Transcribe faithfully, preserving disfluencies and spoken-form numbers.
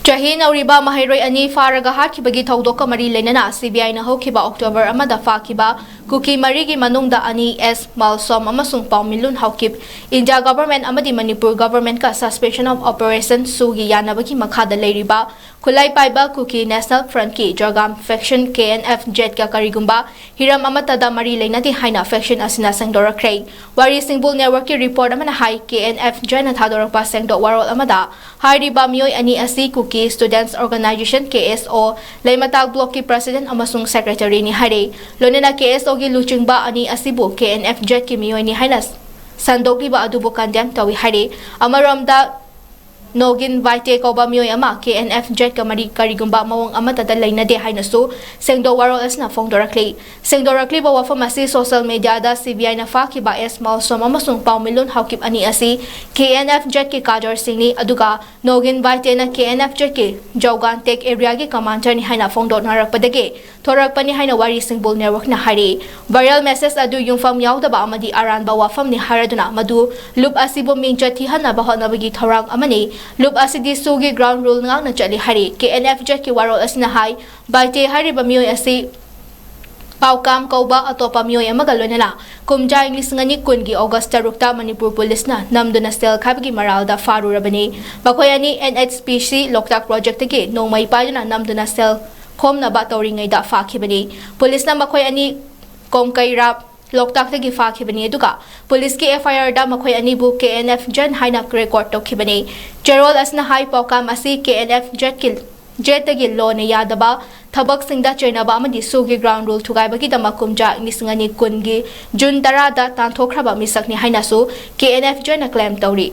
ꯆꯍꯤ ꯅꯧꯔꯤꯕ ꯃꯍꯩꯔꯣꯏ ꯑꯅꯤ ꯐꯥꯔꯒ ꯍꯥꯠꯈꯤꯕꯒꯤ ꯊꯧꯗꯣꯛꯀ ꯃꯔꯤ ꯂꯩꯅꯅ ꯁꯤ ꯕꯤ ꯑꯥꯏꯅ ꯍꯧꯈꯤꯕ ꯑꯣꯛꯇꯣꯕꯔ ꯑꯃꯗ ꯐꯥꯈꯤꯕ ꯀꯨꯀꯤ ꯃꯔꯤꯒꯤ ꯃꯅꯨꯡꯗ ꯑꯅꯤ, ꯑꯦꯁ ꯃꯥꯜꯁꯣꯝ ꯑꯃꯁꯨꯡ ꯄꯥꯎꯃꯤꯂꯨꯟ ꯍꯥꯎꯀꯤꯞ, ꯏꯟꯗꯤꯌꯥ ꯒꯚꯔꯟꯃꯦꯟꯠ ꯑꯃꯗꯤ ꯃꯅꯤꯄꯨꯔ ꯒꯚꯔꯟꯃꯦꯟꯠꯀ Suspension of Operation, ꯁꯨꯒꯤ ꯌꯥꯅꯕꯒꯤ ꯃꯈꯥꯗ ꯂꯩꯔꯤꯕ ꯈꯨꯠꯂꯥꯏ ꯄꯥꯏꯕ ꯀꯨꯀꯤ ꯅꯦꯁꯅꯦꯜ ꯐ꯭ꯔꯟꯠꯀꯤ ꯖꯣꯒꯥꯝ ꯐꯦꯛꯁꯟ, ꯀꯦ ꯑꯦꯟ ꯑꯦꯐ ꯖꯦꯠꯀ ꯀꯔꯤꯒꯨꯝꯕ ꯍꯤꯔꯝ ꯑꯃꯠꯇꯗ ꯃꯔꯤ ꯂꯩꯅꯗꯦ ꯍꯥꯏꯅ ꯐꯦꯛꯁꯟ ꯑꯁꯤꯅ ꯁꯦꯡꯗꯣꯔꯛꯈ꯭ꯔꯦ꯫ ꯋꯥꯔꯤ ꯁꯤꯡꯕꯨꯜ ꯅꯦꯠꯋꯔꯛꯀꯤ ꯔꯤꯄꯣꯔꯠ ꯑꯃꯅ ꯍꯥꯏ, ꯀꯦ ꯑꯦꯟ ꯑꯦꯐ ꯖꯦꯠꯅ ꯊꯥꯗꯣꯔꯛꯄ ꯁꯦꯡꯗꯣꯛ ꯋꯥꯔꯣꯜ ꯑꯃꯗ ꯍꯥꯏꯔꯤꯕ ꯃꯤꯑꯣꯏ ꯑꯅꯤ ꯑꯁꯤ ꯀꯨꯀꯤ ꯁ꯭ꯇꯨꯗꯦꯟꯠꯁ ꯑꯣꯔꯒꯅꯥꯏꯖꯦꯁꯟ, ꯀꯦ ꯑꯦꯁ ꯑꯣ, ꯂꯩꯃꯇꯥꯛ ꯕ꯭ꯂꯣꯛꯀꯤ ꯄ꯭ꯔꯁꯤꯗꯦꯟꯠ ꯑꯃꯁꯨꯡ ꯁꯦꯀ꯭ꯔꯦꯇꯔꯤꯅꯤ ꯍꯥꯏꯔꯦ꯫ ꯂꯣꯏꯅꯅ ꯀꯦ ꯑꯦꯁ ꯑꯣꯒꯤ ꯂꯨꯆꯤꯡꯕ ꯑꯅꯤ ꯑꯁꯤꯕꯨ ꯀꯦ ꯑꯦꯟ ꯑꯦꯐ ꯖꯦꯠꯀꯤ ꯃꯤꯑꯣꯏꯅꯤ ꯍꯥꯏꯅ ꯁꯟꯗꯣꯛꯂꯤꯕ ꯑꯗꯨꯕꯨ ꯀꯟꯗꯦꯝ ꯇꯧꯏ ꯍꯥꯏꯔꯦ꯫ ꯑꯃꯔꯣꯝꯗ, ꯅꯣꯒꯤꯟ ꯕꯥꯏꯇꯦ ꯀꯧꯕ ꯃꯤꯑꯣꯏ ꯑꯃ ꯀꯦ ꯑꯦꯟ ꯑꯦꯐ ꯖꯦꯠꯀ ꯃꯔꯤ ꯀꯔꯤꯒꯨꯝꯕ ꯃꯑꯣꯡ ꯑꯃꯠꯇꯗ ꯂꯩꯅꯗꯦ ꯍꯥꯏꯅꯁꯨ ꯁꯦꯡꯗꯣꯛ ꯋꯥꯔꯣꯜ ꯑꯁꯤꯅ ꯐꯣꯡꯗꯣꯔꯛꯂꯤ꯫ ꯁꯦꯡꯗꯣꯔꯛꯂꯤꯕ ꯋꯥꯐꯝ ꯑꯁꯤ ꯁꯣꯁꯤꯌꯦꯜ ꯃꯤꯗꯤꯌꯥꯗ ꯁꯤ ꯕꯤ ꯑꯥꯏꯅ ꯐꯥꯈꯤꯕ ꯑꯦꯁ ꯃꯥꯜꯁꯣꯝ ꯑꯃꯁꯨꯡ ꯄꯥꯎꯃꯤꯂꯨꯟ ꯍꯥꯎꯀꯤꯞ ꯑꯅꯤ ꯑꯁꯤ ꯀꯦ ꯑꯦꯟ ꯑꯦꯐ ꯖꯦꯠꯀꯤ ꯀꯥꯗꯔꯁꯤꯡꯅꯤ, ꯑꯗꯨꯒ ꯅꯣꯒꯤꯟ ꯕꯥꯏꯇꯦꯅ ꯀꯦ ꯑꯦꯟ ꯑꯦꯐ ꯖꯦꯠꯀꯤ ꯖꯧꯒꯥꯟ ꯇꯦꯛ ꯑꯦꯔꯤꯌꯥꯒꯤ ꯀꯃꯥꯟꯗꯔꯅꯤ ꯍꯥꯏꯅ ꯐꯣꯡꯗꯣꯛꯅꯔꯛꯄꯗꯒꯤ ꯊꯣꯔꯛꯄꯅꯤ ꯍꯥꯏꯅ ꯋꯥꯔꯤ ꯁꯤꯡꯕꯨꯜ ꯅꯦꯠꯋꯔꯛꯅ ꯍꯥꯏꯔꯤ꯫ ꯚꯥꯏꯔꯦꯜ ꯃꯦꯁꯦꯖ ꯑꯗꯨ ꯌꯨꯝꯐꯝ ꯌꯥꯎꯗꯕ ꯑꯃꯗꯤ ꯑꯔꯥꯟꯕ ꯋꯥꯐꯝꯅꯤ ꯍꯥꯏꯔꯗꯨꯅ ꯃꯗꯨ ꯂꯨꯞ ꯑꯁꯤꯕꯨ ꯃꯤꯡꯆꯠ ꯊꯤꯍꯟꯅꯕ ꯍꯣꯠꯅꯕꯒꯤ ꯊꯧꯔꯥꯡ ꯑꯃꯅꯤ꯫ ꯂꯨꯞ ꯑꯁꯤꯗꯤ ꯁꯨꯒꯤ ꯒ꯭ꯔꯥꯎꯟ ꯔꯨꯜ ꯉꯥꯛꯅ ꯆꯠꯂꯤ ꯍꯥꯏꯔꯤ꯫ ꯀꯦ ꯑꯦꯟ ꯑꯦꯐ ꯖꯦꯠꯀꯤ ꯋꯥꯔꯣꯜ ꯑꯁꯤꯅ ꯍꯥꯏ, ꯕꯥꯏꯇꯦ ꯍꯥꯏꯔꯤꯕ ꯃꯤꯑꯣꯏ ꯑꯁꯤ ꯄꯥꯎꯀꯥꯝ ꯀꯧꯕ ꯑꯇꯣꯞꯄ ꯃꯤꯑꯣꯏ ꯑꯃꯒ ꯂꯣꯏꯅꯅ ꯀꯨꯝꯖꯥ ꯏꯪ ꯂꯤꯁꯤꯡ ꯑꯅꯤ ꯀꯨꯟꯒꯤ ꯑꯣꯒꯁ ꯇꯔꯨꯛꯇ ꯃꯅꯤꯄꯨꯔ ꯄꯨꯂꯤꯁꯅ ꯅꯝꯗꯨꯅ ꯁꯦꯜ ꯈꯥꯏꯕꯒꯤ ꯃꯔꯥꯜꯗ ꯐꯥꯔꯨꯔꯕꯅꯤ꯫ ꯃꯈꯣꯏ ꯑꯅꯤ ꯑꯦꯟ ꯑꯩꯆ ꯄꯤ ꯁꯤ ꯂꯣꯛꯇꯥꯛ ꯄ꯭ꯔꯣꯖꯦꯛꯇꯒꯤ ꯅꯣꯡꯃꯩ ꯄꯥꯏꯗꯨꯅ ꯅꯝꯗꯨꯅ ꯁꯦꯜ ꯈꯣꯝꯅꯕ ꯇꯧꯔꯤꯉꯩꯗ ꯐꯥꯈꯤꯕꯅꯤ꯫ ꯄꯨꯂꯤꯁꯅ ꯃꯈꯣꯏ ꯑꯅꯤ ꯀꯣꯡꯀꯩꯔꯥꯞ ꯂꯣꯛꯇꯥꯛꯇꯒꯤ ꯐꯥꯈꯤꯕꯅꯤ, ꯑꯗꯨꯒ ꯄꯨꯂꯤꯁꯀꯤ ꯑꯦꯐ ꯑꯥꯏ ꯑꯥꯔꯗ ꯃꯈꯣꯏ ꯑꯅꯤꯕꯨ ꯀꯦ ꯑꯦꯟ ꯑꯦꯐ ꯖꯦꯠ ꯍꯥꯏꯅ ꯔꯦꯀꯣꯔꯗ ꯇꯧꯈꯤꯕꯅꯤ꯫ ꯆꯦꯔꯣꯜ ꯑꯁꯤꯅ ꯍꯥꯏ, ꯄꯥꯎꯀꯥꯝ ꯑꯁꯤ ꯀꯦ ꯑꯦꯟ ꯑꯦꯐ ꯖꯦꯠꯀꯤ, ꯖꯦꯠꯇꯒꯤ ꯂꯣꯟꯅ ꯌꯥꯗꯕ ꯊꯕꯛꯁꯤꯡꯗ ꯆꯦꯟꯅꯕ ꯑꯃꯗꯤ ꯁꯨꯒꯤ ꯒ꯭ꯔꯥꯎꯟ ꯔꯨꯜ ꯊꯨꯒꯥꯏꯕꯒꯤꯗꯃꯛ ꯀꯨꯝꯖꯥ ꯂꯤꯁꯤꯡ ꯑꯅꯤ ꯀꯨꯟꯒꯤ ꯖꯨꯟ ꯇꯔꯥꯗ ꯇꯥꯟꯊꯣꯛꯈ꯭ꯔꯕ ꯃꯤꯁꯛꯅꯤ ꯍꯥꯏꯅꯁꯨ ꯀꯦ ꯑꯦꯟ ꯑꯦꯐ ꯖꯦꯠꯅ ꯀ꯭ꯂꯦꯝ ꯇꯧꯔꯤ꯫